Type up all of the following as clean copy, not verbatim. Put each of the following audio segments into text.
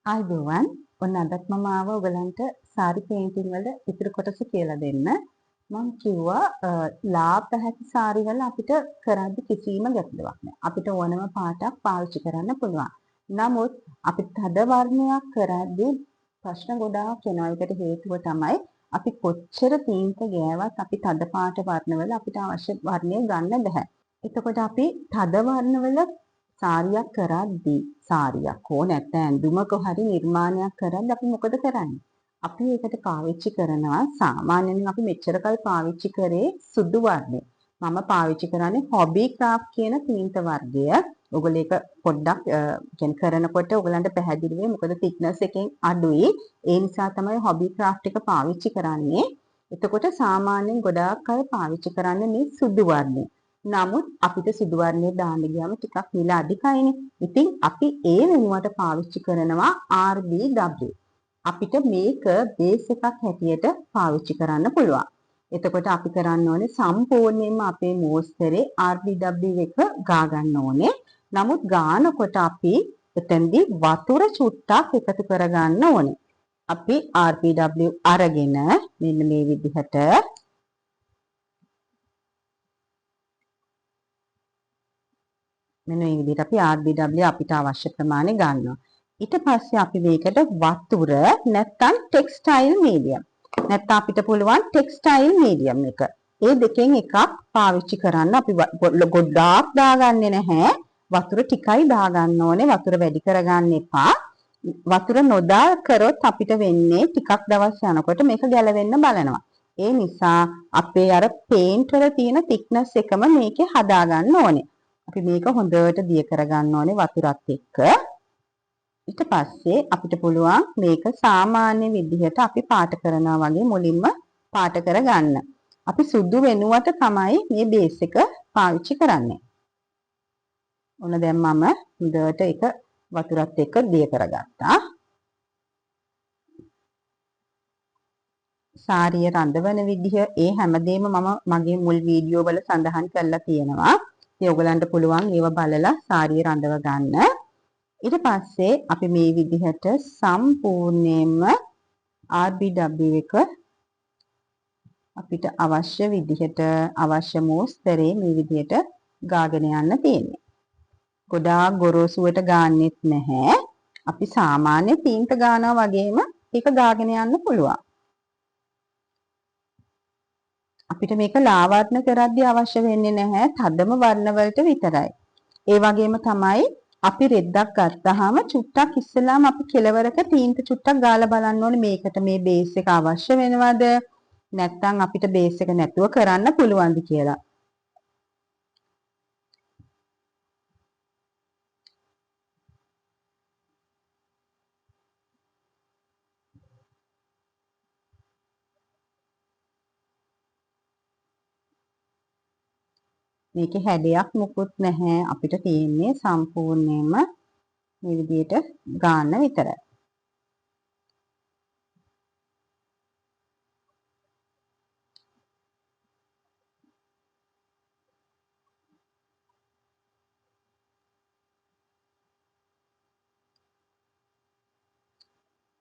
ආයුබෝවන්. ඔන්න අදත් මම ආවා ඔයගලන්ට සාරි පේන්ටිං වල ඉතුරු කොටස කියලා දෙන්න. මම කිව්වා ලා පැහැති සාරි වල අපිට කරද්දි කිසිම ගැටලුවක් නෑ. අපිට ඕනම පාටක් පාවිච්චි කරන්න පුළුවන්. නමුත් අපි තද වර්ණයක් කරද්දි ප්‍රශ්න ගොඩාක් එනවා. ඒකට හේතුව තමයි අපි කොච්චර තීන්ත ගෑවත් අපි තද පාට වර්ණවල අපිට අවශ්‍ය වර්ණය ගන්න බැහැ. එතකොට අපි තද වර්ණවල සාරියක් කරද්දී සාරියක් හෝ නැත්නම් ඇඳුමක හරි නිර්මාණයක් කරද්දී අපි මොකද කරන්නේ? අපි ඒකට පාවිච්චි කරනවා සාමාන්‍යයෙන් අපි මෙච්චර කල් පාවිච්චි කරේ සුදු වර්ණය. මම පාවිච්චි කරන්නේ හොබි ක්‍රාෆ්ට් කියන තීන්ත වර්ගය. ඔයගොල්ලෝ ඒක පොඩ්ඩක් කියන්නේ කරනකොට ඔයගලන්ට පැහැදිලි වෙයි මොකද තික්නස් එකෙන් අඩුයි. ඒ නිසා තමයි හොබි ක්‍රාෆ්ට් එක පාවිච්චි කරන්නේ. එතකොට සාමාන්‍යයෙන් ගොඩාක් අය පාවිච්චි කරන්නේ මේ සුදු වර්ණය. නමුත් අපිට සුදු වර්ණය දාන්න ගියාම ටිකක් මිල අධිකයිනේ. ඉතින් අපි ඒ වෙනුවට පාවිච්චි කරනවා RBW. අපිට මේක බේස් එකක් හැටියට පාවිච්චි කරන්න පුළුවන්. එතකොට අපි කරන්න ඕනේ සම්පූර්ණයෙන්ම අපේ මෝස්තරේ RBW එක ගා ගන්න ඕනේ. නමුත් ගානකොට අපි එතෙන්දී වතුර චුට්ටක් එකතු කරගන්න ඕනේ. අපි RBW අරගෙන මෙන්න මේ විදිහට මෙන්න මේ විදිහට අපි RBW අපිට අවශ්‍ය ප්‍රමාණය ගන්නවා. ඊට පස්සේ අපි මේකට වතුර නැත්තම් ටෙක්ස්ටයිල් මීඩියම්. නැත්තම් අපිට පුළුවන් ටෙක්ස්ටයිල් මීඩියම් එක. ඒ දෙකෙන් එකක් පාවිච්චි කරන්න අපි ගොඩාක් දාගන්නේ නැහැ. වතුර ටිකයි දාගන්න ඕනේ. වතුර වැඩි කරගන්න එපා. වතුර නොදා කරොත් අපිට වෙන්නේ ටිකක් දවස් යනකොට මේක ගැලවෙන්න බලනවා. ඒ නිසා අපේ අර පේන්ට් වල තියෙන තික්නස් එකම මේකේ හදාගන්න ඕනේ. අපි මේක හොඳට දිය කරගන්න ඕනේ වතුරත් එක්ක. ඊට පස්සේ අපිට පුළුවන් මේක සාමාන්‍ය විදිහට අපි පාට කරනවා වගේ මුලින්ම පාට කරගන්න. අපි සුදු වෙනුවට තමයි මේ බේස් එක පාවිච්චි කරන්නේ. ඔන්න දැන් මම හොඳට ඒක වතුරත් එක්ක දිය කරගත්තා. සාරිය රඳවන විදිහ ඒ හැමදේම මම මගේ මුල් වීඩියෝ වල සඳහන් කරලා තියෙනවා. ඉතින් ඔයගලන්ට පුළුවන් ඒව බලලා සාරිය රඳව ගන්න. ඊට පස්සේ අපි මේ විදිහට සම්පූර්ණයෙන්ම RBW එක අපිට අවශ්‍ය විදිහට අවශ්‍ය මෝස්තරේ මේ විදිහට ගාගෙන යන්න තියෙන්නේ. ගොඩාක් ගොරෝසුවට ගාන්නෙත් නැහැ. අපි සාමාන්‍ය තීන්ත ගානවා වගේම ඒක ගාගෙන යන්න පුළුවන්. අපිට මේක ලා වර්ණ කරද්දී අවශ්‍ය වෙන්නේ නැහැ. තදම වර්ණ වලට විතරයි. ඒ වගේම තමයි අපි රෙද්දක් ගත්තාම චුට්ටක් ඉස්සෙල්ලාම අපි කෙලවරක තීන්ත චුට්ටක් ගාලා බලන්න ඕනේ මේකට මේ බේස් එක අවශ්‍ය වෙනවද නැත්නම් අපිට බේස් එක නැතුව කරන්න පුළුවන්ද කියලා. මේකේ හැඩයක් මුකුත් නැහැ. අපිට තියෙන්නේ සම්පූර්ණයෙන්ම මේ විදිහට ගාන්න විතරයි.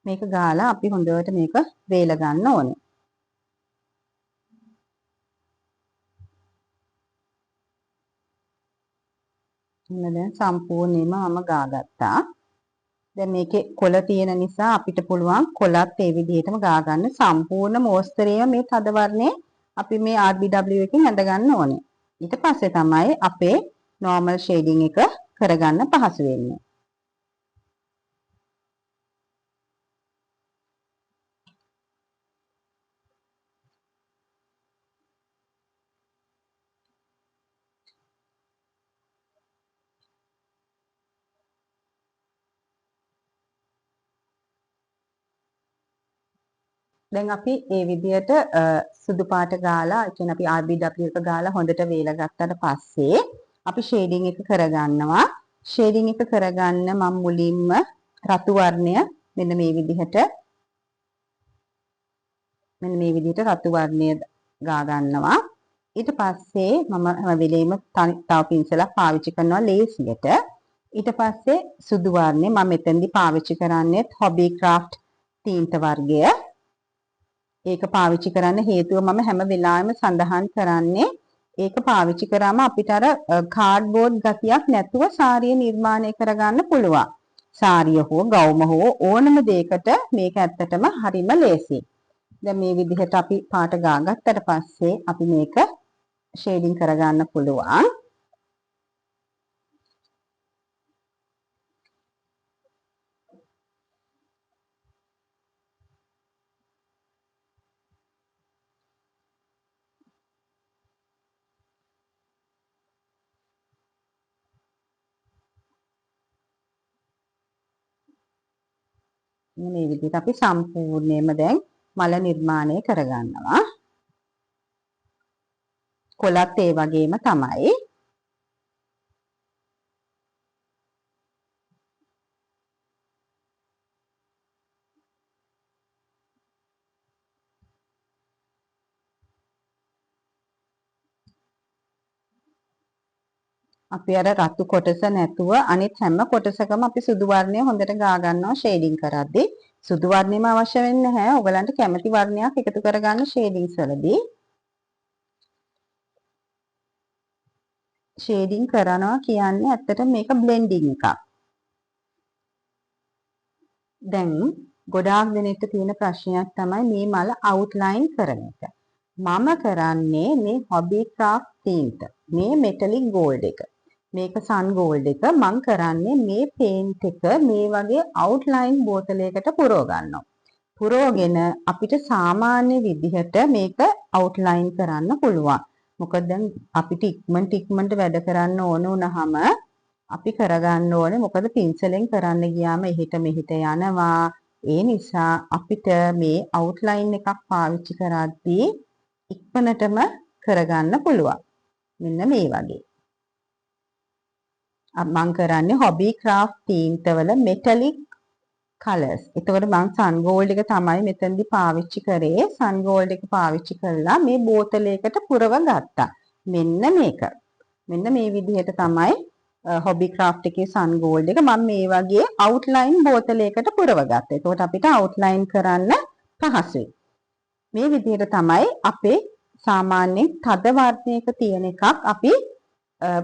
මේක ගාලා අපි හොඳට මේක වේල ගන්න ඕනේ. ඔන්න දැන් සම්පූර්ණයෙන්ම මම ගාගත්තා. දැන් මේකේ කොළ තියෙන නිසා අපිට පුළුවන් කොළත් ඒ විදිහටම ගා ගන්න. සම්පූර්ණ මෝස්තරයම මේ තද වර්ණේ අපි මේ RBW එකෙන් ඇඳ ගන්න ඕනේ. ඊට පස්සේ තමයි අපේ නෝමල් ෂේඩින් එක කරගන්න පහසු වෙන්නේ. දැන් අපි ඒ විදිහට සුදු පාට ගාලා, ඒ කියන්නේ අපි RBW එක ගාලා හොඳට වේල ගත්තට පස්සේ අපි ෂේඩින් එක කරගන්නවා. ෂේඩින් එක කරගන්න මම මුලින්ම රතු වර්ණය මෙන්න මේ විදිහට මෙන්න මේ විදිහට රතු වර්ණය ගා ගන්නවා. ඊට පස්සේ මම හැම වෙලේම තව පින්සලක් පාවිච්චි කරනවා ලේසියට. ඊට පස්සේ සුදු වර්ණය මම මෙතෙන්දි පාවිච්චි කරන්නේ හොබි ක්‍රාෆ්ට් තීන්ත වර්ගය. ඒක පාවිච්චි කරන්න හේතුව මම හැම වෙලාවෙම සඳහන් කරන්නේ ඒක පාවිච්චි කරාම අපිට අර කාඩ්බෝඩ් ගතියක් නැතුව සාරිය නිර්මාණය කරගන්න පුළුවන්. සාරිය හෝ ගවුම හෝ ඕනම දෙයකට මේක ඇත්තටම හරිම ලේසි. දැන් මේ විදිහට අපි පාට ගාගත්තට පස්සේ අපි මේක ෂේඩින් කරගන්න පුළුවන්. මේ විදිහට අපි සම්පූර්ණයෙන්ම දැන් මල නිර්මාණය කරගන්නවා. කොළත් ඒ වගේම තමයි. අපි අර රතු කොටස නැතුව අනිත් හැම කොටසකම අපි සුදු වර්ණය හොඳට ගා ගන්නවා ෂේඩින් කරද්දී. සුදු වර්ණයම අවශ්‍ය වෙන්නේ නැහැ. ඔයගලන්ට කැමති වර්ණයක් එකතු කරගන්න ෂේඩින්ග්ස් වලදී. ෂේඩින් කරනවා කියන්නේ ඇත්තටම මේක බ්ලෙන්ඩින් එකක්. දැන් ගොඩාක් දෙනෙක්ට තියෙන ප්‍රශ්නයක් තමයි මේ මල අවුට්ලයින් කරන එක. මම කරන්නේ මේ හොබි ක්‍රාෆ්ට් තීන්ත. මේ මෙටලික් ගෝල්ඩ් එක. මේක සන් ගෝල්ඩ් එක. මං කරන්නේ මේ පේන්ට් එක මේ වගේ අවුට්ලයින් බෝතලයකට පුරව ගන්නවා. පුරවගෙන අපිට සාමාන්‍ය විදිහට මේක අවුට්ලයින් කරන්න පුළුවන්. මොකද දැන් අපිට ඉක්මනට ඉක්මනට වැඩ කරන්න ඕන වුණාම අපි කරගන්න ඕනේ. මොකද පින්සලෙන් කරන්න ගියාම එහෙට මෙහෙට යනවා. ඒ නිසා අපිට මේ අවුට්ලයින් එකක් පාවිච්චි කරද්දී ඉක්මනටම කරගන්න පුළුවන්. මෙන්න මේ වගේ. මං කරන්නේ හොබි ක්‍රාෆ්ට් තීන්තවල මෙටලික් කලර්ස්. එතකොට මං සන් ගෝල්ඩ් එක තමයි මෙතනදි පාවිච්චි කරේ. සන් ගෝල්ඩ් එක පාවිච්චි කරලා මේ බෝතලයකට පුරව ගත්තා. මෙන්න මේක. මෙන්න මේ විදිහට තමයි හොබි ක්‍රාෆ්ට් එකේ සන් ගෝල්ඩ් එක මම මේ වගේ අවුට්ලයින් බෝතලයකට පුරව ගත්තා. එතකොට අපිට අවුට්ලයින් කරන්න පහසුයි. මේ විදිහට තමයි අපේ සාමාන්‍යයෙන් තද වර්ණයක තියෙන එකක් අපි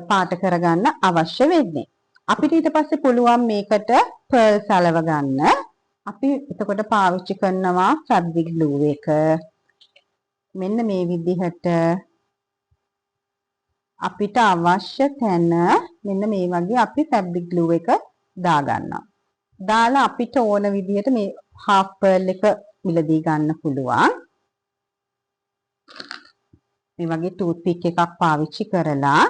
පාට කරගන්න අවශ්‍ය වෙන්නේ. අපිට ඊට පස්සේ පුළුවන් මේකට පර්ල්ස් අලව ගන්න. අපි එතකොට පාවිච්චි කරනවා ෆැබ්‍රික් ග්ලූ එක. මෙන්න මේ විදිහට අපිට අවශ්‍ය තැන මෙන්න මේ වගේ අපි ෆැබ්‍රික් ග්ලූ එක දාගන්නවා. දාලා අපිට ඕන විදිහට මේ හාෆ් පර්ල් එක මිලදී ගන්න පුළුවන්. මේ වගේ ටූත් පික් එකක් පාවිච්චි කරලා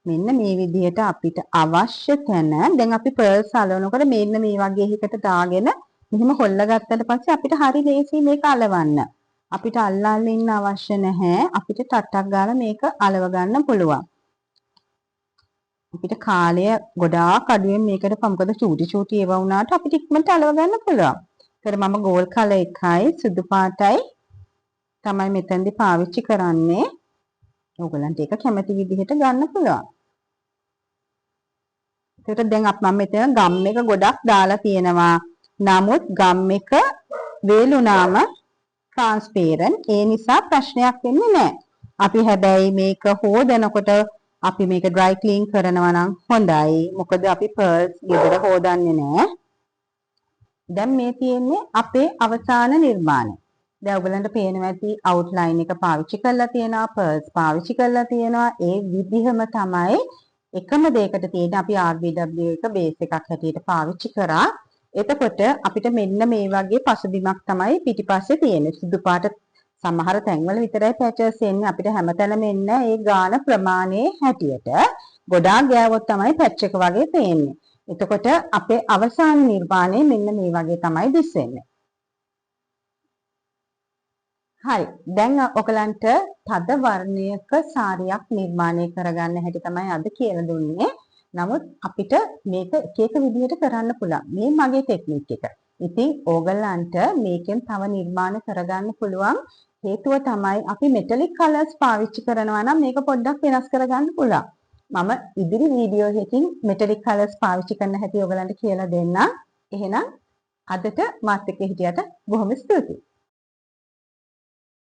මෙන්න මේ විදිහට අපිට අවශ්‍ය තැන දැන් අපි පර්ල්ස් අලවනකොට මෙන්න මේ වගේ එකකට දාගෙන මෙහෙම හොල්ලා ගත්තට පස්සේ අපිට හරි ලේසි මේක අලවන්න. අපිට අල්ලන්න ඉන්න අවශ්‍ය නැහැ. අපිට ටට්ටක් ගාලා මේක අලව ගන්න පුළුවන්. අපිට කාලය ගොඩාක් අඩුවෙන් මේකට මොකද චූටි චූටි ඒවා වුණාට අපිට ඉක්මනට අලව ගන්න පුළුවන්. ඒතර මම ගෝල්ඩ් කලර් එකයි සුදු පාටයි තමයි මෙතනදි පාවිච්චි කරන්නේ. ඕගොල්ලන්ට ඒක කැමති විදිහට ගන්න පුළුවන්. ඒකට දැන් මම මෙතන ගම් එක ගොඩක් දාලා තියෙනවා. නමුත් ගම් එක වේලුනාම ට්‍රාන්ස්පේරන්ට්. ඒ නිසා ප්‍රශ්නයක් වෙන්නේ නැහැ. අපි හැබැයි මේක හොදනකොට අපි මේක ඩ්‍රයි ක්ලීන් කරනවා නම් හොඳයි. මොකද අපි පර්ල්ස් ගෙදර හොදන්නේ නැහැ. දැන් මේ තියෙන්නේ අපේ අවසාන නිර්මාණය. දැන් ඔයගලන්ට පේනවා ඇති අවුට්ලයින් එක පාවිච්චි කරලා තියෙනවා, පර්ල්ස් පාවිච්චි කරලා තියෙනවා. ඒ විදිහම තමයි එකම දෙයකට තියෙන අපි RBW එක බේස් එකක් හැටියට පාවිච්චි කරා. එතකොට අපිට මෙන්න මේ වගේ පසුබිමක් තමයි පිටිපස්සේ තියෙන්නේ. සුදු පාට සමහර තැන්වල විතරයි පැචර්ස් එන්නේ. අපිට හැමතැනම එන්නේ ඒ ගාන ප්‍රමාණයේ හැටියට. ගොඩාක් ගෑවොත් තමයි පැච් එක වගේ පේන්නේ. එතකොට අපේ අවසාන නිර්මාණය මෙන්න මේ වගේ තමයි දිස් වෙන්නේ. හරි. දැන් ඔයගලන්ට තද වර්ණයක සාරියක් නිර්මාණය කරගන්න හැටි තමයි අද කියලා දුන්නේ. නමුත් අපිට මේක එක එක විදිහට කරන්න පුළුවන්. මේ මගේ ටෙක්නික් එක. ඉතින් ඕගලන්ට මේකෙන් තව නිර්මාණ කරගන්න පුළුවන්. හේතුව තමයි අපි මෙටලික් කලර්ස් පාවිච්චි කරනවා නම් මේක පොඩ්ඩක් වෙනස් කරගන්න පුළුවන්. මම ඉදිරි වීඩියෝ එකකින් මෙටලික් කලර්ස් පාවිච්චි කරන හැටි ඔයගලන්ට කියලා දෙන්නම්. එහෙනම් අදට මාත් එක්ක හිටියට බොහොම ස්තුතියි.